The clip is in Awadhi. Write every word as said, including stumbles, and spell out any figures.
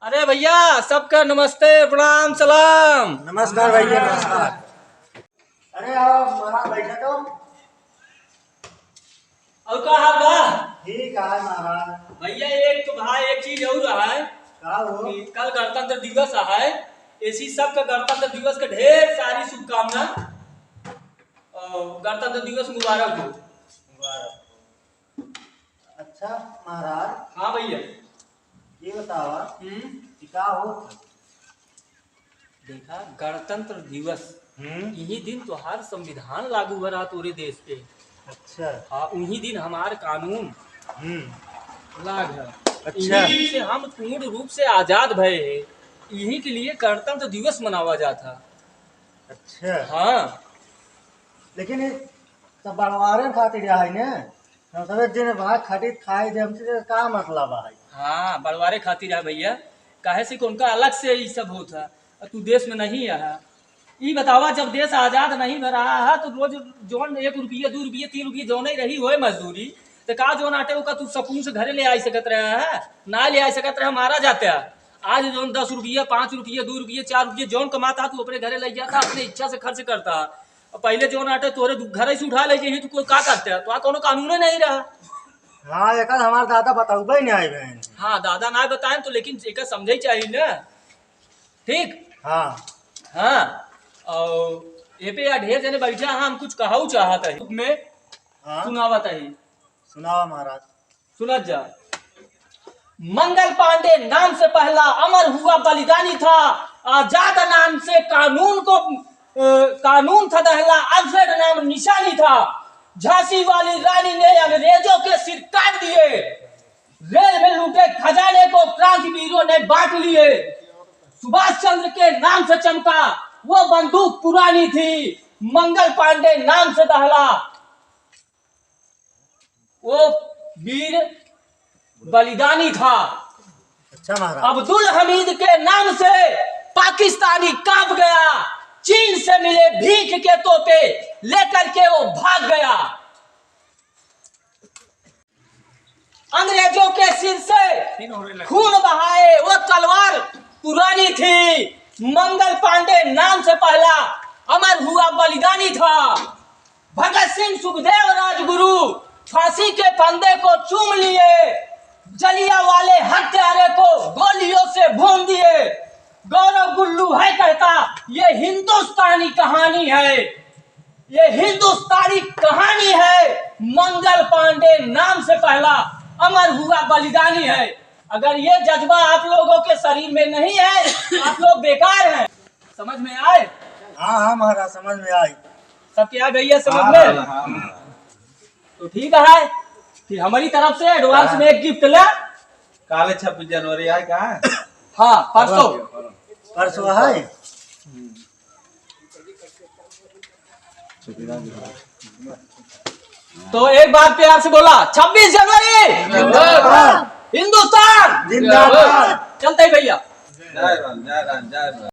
अरे भइया, सबका नमस्ते, प्रणाम, सलाम। नमस्कार भइया, नमस्कार। अरे आओ महाराज, बैठा तो। और का हाल बा? ठीक है महाराज। भइया, एक तो भाई, एक चीज और है का हो? कि कल गणतंत्र दिवस है, ऐसी सबका गणतंत्र दिवस के ढेर सारी शुभकामना। और गणतंत्र दिवस मुबारक हो। मुबारक हो। अच्छा महाराज। हाँ भइया। ये बतावा हम्म। कि का होत है? देखा, गणतंत्र दिवस, हम्म। इही दिन तोहार संविधान लागू हो रहा तोरे देश पे। अच्छा। हाँ, उही दिन हमार कानून हम्म। लाग है। अच्छा। इही दिन से हम पूर्ण रूप से आजाद भए हैं। इही के लिए गणतंत्र दिवस मनावा जात है। अच्छा। हाँ। लेकिन ये सब बंटवारे खातिर है ने? हम सब एक जने भाग खातिर खाए जे हमसे का मतलब है? हाँ, बंटवारे खातिर है भइया, काहे से कि उनका अलग से ई सब होत है, और तू देश में नहीं है। ई बतावा, जब देश आजाद नहीं हो रहा है तो रोज जौन एक रुपये, दो रुपये, तीन रुपये जौन ही रही होए मजदूरी, तो का जौन आटे ओका तू सकून से घरे ले आ सकत रहा है? ना ले आ सकत रहा, मारा जाता है। आज जौन दस रुपये, पाँच रुपये, दो रुपये, चार रुपये जौन कमाता है तू अपने घरे ले जाता, अपने इच्छा से खर्च करता। अब पहिले जौन आटे तोरे दु-, घरे से उठा ले जाइए, तू कोई का करते? तो आ कोनो कानूने नहीं रहा। हाँ, एकर हमार दादा बतौबे नहीं आए बहन। हाँ, दादा ना बताएं तो, लेकिन एकर समझे चाहिए ना। ठीक? हाँ। हाँ। और ये पे यार ढेर जने बैठा हैं, हम कुछ कहू चाहत है। में हाँ। सुनावत है। सुनावा महाराज। सुनत जा। मंगल पांडे नाम से पहला अमर हुआ बलिदानी था, आजाद नाम से कानून को, अ, कानून था दहला, अल्फ्रेड नाम निशानी था। झांसी वाली रानी ने अंग्रेजों के सिर काट दिए, रेल में लूटे खजाने को क्रांतिवीरों ने बांट लिए। सुभाष चंद्र के नाम से चमका वो बंदूक पुरानी थी, मंगल पांडे नाम से दहला वो वीर बलिदानी था। अच्छा महाराज। अब्दुल हमीद के नाम से पाकिस्तानी कांप गया, चीन से मिले भीख के तोपे लेकर के वो भाग गया। अंग्रेजों के सिर से खून बहाए वो तलवार पुरानी थी। मंगल पांडे नाम से पहला अमर हुआ बलिदानी था। भगत सिंह, सुखदेव, राजगुरु फांसी के फंदे को चूम लिए, जलियांवाले हत्यारे को गोलियों से भून दिए। गौरव गुल्लू है कहता, ये हिंदुस्तानी कहानी है, ये हिंदुस्तानी कहानी है। मंगल पांडे नाम से पहला अमर हुआ बलिदानी है। अगर ये जज्बा आप लोगों के शरीर में नहीं है, आप लोग बेकार हैं। समझ में आए? हाँ, हाँ महाराज, समझ में आई। सब क्या भइया समझ हाँ, में? हाँ, हाँ। तो ठीक है, फिर हमारी तरफ से एडवांस हाँ। में एक गिफ्ट ले। काले छब्बीस जनवरी आए का? हाँ, परसों। परसों है। तो एक बार प्यार से बोला, छब्बीस जनवरी जिंदाबाद। हिंदुस्तान जिंदाबाद। चलते ही भइया। जय राम, जय राम, जय राम।